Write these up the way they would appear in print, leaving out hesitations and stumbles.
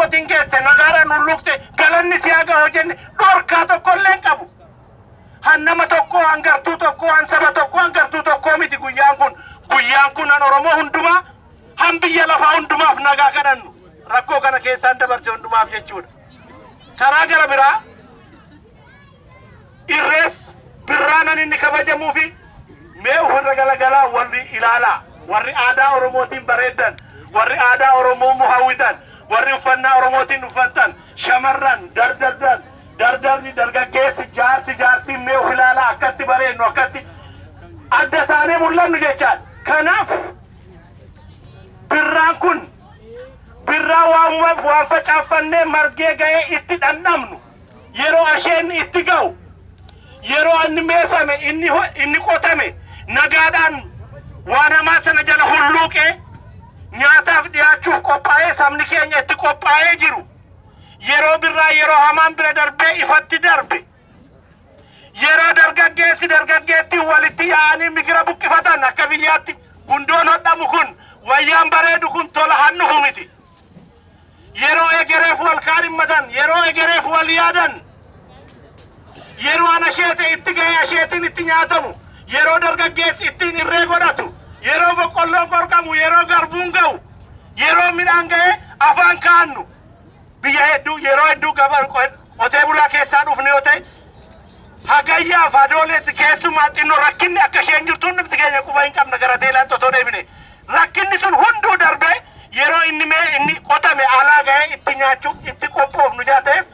Oromootiin geesse nagaadhaan hulluuqse galanni si haa gahu jenne dhorkaa tokkollee hin qabu. Han nama tokko, han gartuu tokko, han saba tokko, han gartuu tokko miti guyyaan kun. Guyyaan kun han Oromoo hundumaa, han biyya lafaa hundumaaf nagaa kadhannu. Rakkoo kana keessaan dabarse hundumaaf jechuudha. Karaa gara biraa irrees birraanan inni kabajamuu fi mee ofirra galagalaa warri ilaalaa, warri aadaa Oromootiin bareeddan, warri aadaa Oromoo hawwitan, warri uffannaa Oromootiin uffattan, shamarran, dardardan, dardarri, dargaggeessi, jaarsi, jaartiin mee of ilaalaa akkatti bareennu, akkatti adda taanee mul'annu jechaadha. Kanaaf birraan kun birraa waan facaaffannee margee ga'ee itti dhandhamnu, yeroo asheen itti ga'u, yeroo inni meesame, inni qotame nagaadhaan waan hamaa sana jala hulluuqee nyaataaf dhiyaachuuf qophaa'ee sabni keenya itti qophaa'ee jiru, yeroo birraa yeroo hamaan bira darbee ifatti darbe, yeroo dargaggeessi dargaggeettiin walitti yaa'anii migira buqqifatan akka biyyaatti gundoon hodhamu kun wayyaan bareedu kun tola hannufu miti. Yeroo egereef wal kaadhimmatan, yeroo egereef wal yaadan, yeroo an asheete itti ga'ee asheetiin itti nyaatamu, yeroo dargaggeessi ittiin irree godhatu, yeroo boqqolloon qorqamu, yeroo garbuun ga'u, yeroo midhaan ga'ee afaan kaannu, biyya hedduu yeroo hedduu qotee bulaa keessaa dhufne yoo ta'e hagayyaaf adoolessi keessumaa xinnoo rakkinni akka isheen jirtu hundumti keenya quba hin qabna gara teelaatti otoo deebine. Rakkinni sun hunduu darbee yeroo inni mee inni qotame alaa ga'ee itti nyaachuuf itti qophoofnu jaateef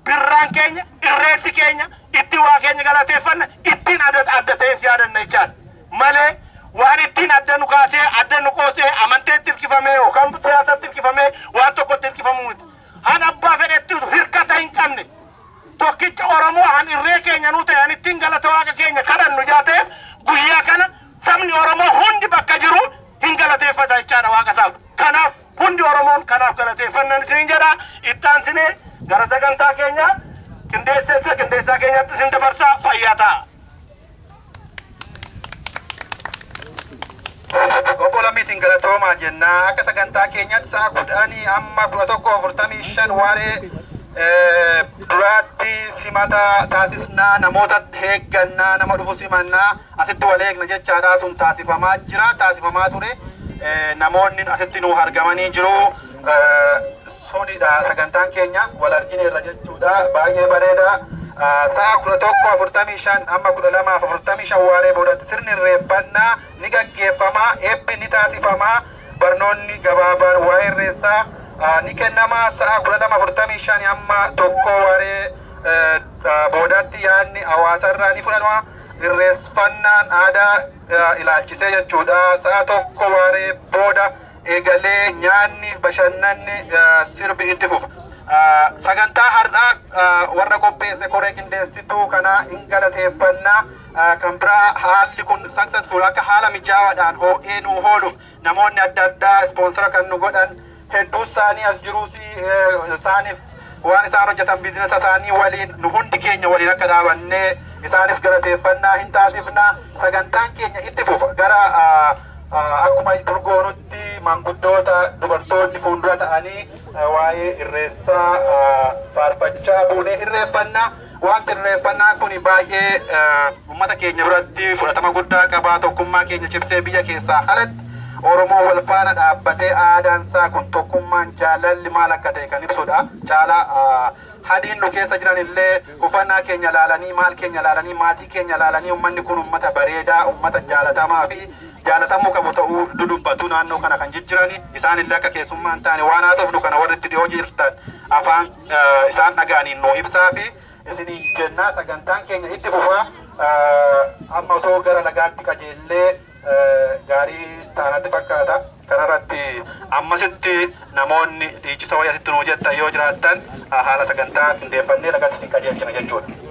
birraan keenya irreessi keenya itti waa keenya galateeffanna ittiin adda ta'es yaadanna jechaadha. Malee waan ittiin adda nu kaasee adda nu qootee amanteetti hirkifamee yookaan siyaasatti hirkifamee waan tokkotti hirkifamuu miti. Han abbaa fedhetti hirkata hin qabne tokkicha Oromoo han irree keenya nu ta'e han ittiin galata waaqa keenya kadhannu jaateef guyyaa kana sabni Oromoo hundi bakka jiru hin galateeffata jechaadha waaqa isaaf. Kanaaf hundi Oromoon kanaaf galateeffannan isiniin jedha. Itti aansinee gara sagantaa keenya qindeessee fi qindeessaa keenyatti isin dabarsaa fayyaa ta'a. Obbo Lammiitiin galatoomaa jennaa. Akka sagantaa keenyatti sa'a 10 amma 11:45 waaree duraatti simata taasisnaa, namoota eeggannaa, nama dhufu simannaa, asitti wal eegna jechaadha. Sun taasifamaa jira, taasifamaa ture. Namoonni asitti nu argamanii jiru. Sunidha sagantaan keenya wal argineerra jechuudha. Baay'ee bareeda. Sa'a 11:45 amma 12:45 waaree boodatti sirni irreeffannaa ni gaggeeffama, eebbi ni taasifama, barnoonni gabaabaan waa'ee irreessaa ni kennama. Sa'a 12:45 amma 1 waaree boodatti yaadni hawaasarraa ni fudhatama. Irreeffannaan aadaa ilaalchisee jechuudha. Sa'a 1 waaree booda eegalee nyaanni, bashannanni, sirbi itti fufa. Sagantaa har'aa warra qopheesse koree qindeessituu kana hin galateeffannaa. Kan biraa haalli kun successful akka haala mijaawaadhaan ho'ee nu ooluuf namoonni adda addaa ispoonsara kan nu godhan hedduu isaanii as jiruus isaaniif waan isaan hojjetan biizinasa isaanii waliin nu hundi keenya waliin akka dhaabannee isaanis galateeffannaa hin taasifnaa. Sagantaan keenya itti fufa gara akkuma durgoonutti maanguddoota dubartoonni fuuldura ta'anii waa'ee irreessaa faarfachaa buunee irreeffannaa. Wanti irreeffannaa kun baay'ee uummata keenya biratti fudhatama guddaa qaba. Tokkummaa keenya cimsee biyya keessaa alatti Oromoo wal faana dhaabbatee aadaan isaa kun tokkummaan jaalalli maal akka ta'e kan ibsudha. Caalaa hadiin nu keessa jiran illee uffannaa keenya laalanii, maal keenya laalanii, maatii keenya laalanii uummanni kun uummata bareedaa, uummata jaalatamaa fi jaalatamuu qabu ta'uu dudubbatu naannoo kana kan jijjiirani. Isaan illee akka keessummaa hin taane waan haasofnu kana warri itti dhiyoo jirtan afaan isaan dhaga'aniin nu ibsaa fi isiniin jennaa. Sagantaan keenya itti fufaa. Amma otoo gara lagaatti qajeellee gaarii taanatti fakkaata. Kanarratti ammasitti namoonni dhiichisa wayii asitti nuu jettan yoo jiraattan haala sagantaa qindeeffannee lagatti isin qajeelchina jechuudha.